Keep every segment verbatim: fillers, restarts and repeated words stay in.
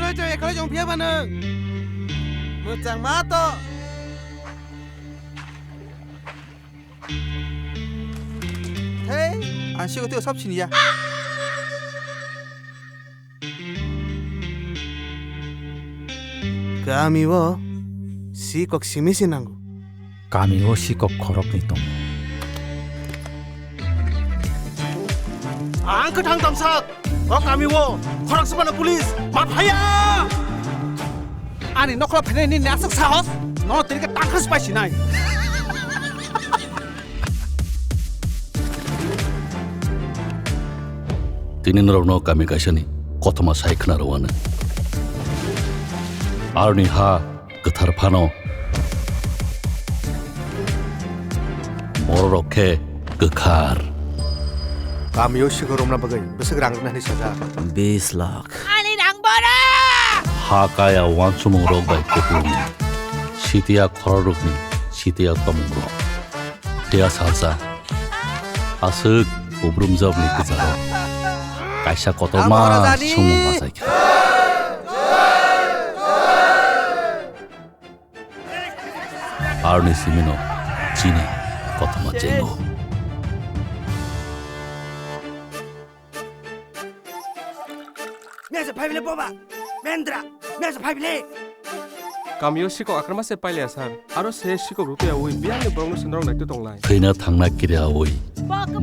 Choi choi, ekhalai jong phiya ba nwng. Mwchang ma to. Hei, ang siko tei sab siniya. Kami o sikok simi se nango. Kami o sikok khoroknwi tongo. Ang kwthang tamsak. O kami o khorok swbano police ma phaiya. Ani nokla phainai nini aswk sahos? Nono tini khe tangkhas pai sinai. Tini norokno kami kaisani kothoma sai khna rwano. Aroni ha kwthar phano. Bororok khe kwkhar. Kamio sikhorokna bagwi bwswk rang rwna hwnwi sajak. Bis lakh. Ani rang bora! Ha kaya uansukmungrok bai kuplung. Sitiya khoroknwi sitiya tomungrok. Phiya salsa. Aswk ubrumjokni kwcharo kaisa kotorma sumung machaikha. Aroni simino chini kothoma chengo. Mesa phai bile boba. Mendra. Mesa phai bile. Kamio sikok akrama se pailaya sar. Aro se sikok rupiya ui biyangni borokno se norok naitwi tonglai. Thwina thangna kiriyaui.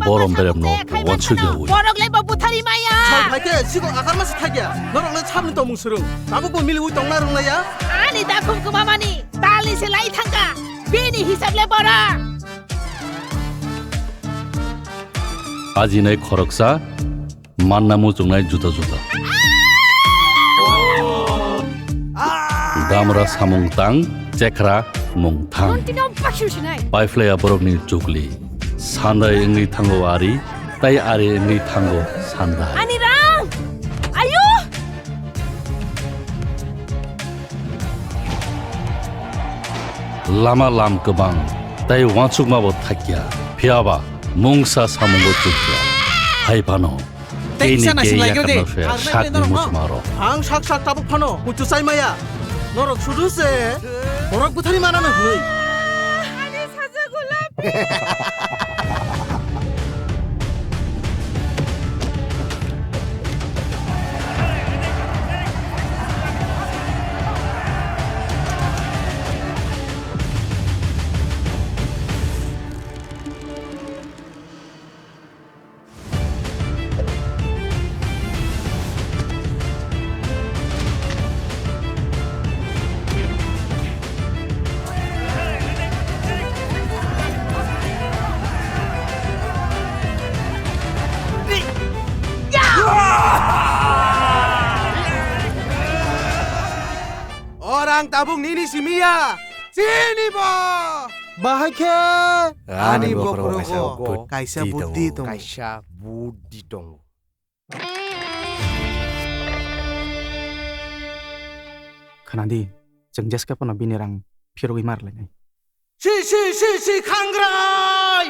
Borom beremno wansukyaui. Borok le bo buthari maya. Sal phai khe sikok akrama se thakya. Norok le sabni tongmung swrwng. Tabuk bo mili ui tongna rwnglaiya. Ani dakhum kwmamani. Talni se lai thangka. Bini hisab le bora. Ajinai khoroksa. Manna muchungnai juda juda. Damra samung tang, chekra mung thang. Paiphlaiya borokni chukli. Sandai wngwi thango ari, tai ari wngwi thango sandai. Ani rang! Ayo! Lama lam kwbang, tai uansukma bo thakya. Phiyaba mungsa samungo chukya. Hai phano. Tei kisa naising lai khe de. Ang sakni muchungmarok. Ang sak sak tabuk phano muchung chai maya. Norok sudu se borok buthari manano hwnwi. Ani sajagula. Orang tabuk nini simiya, sini bo. Bahai khe ani bokhorogo kaisa buddhi tongo. Kaisa buddhi tongo. Khna di, chwng jeske phano bini rang phirogwi ma rwlainai. Si, si, si, si, khangrai!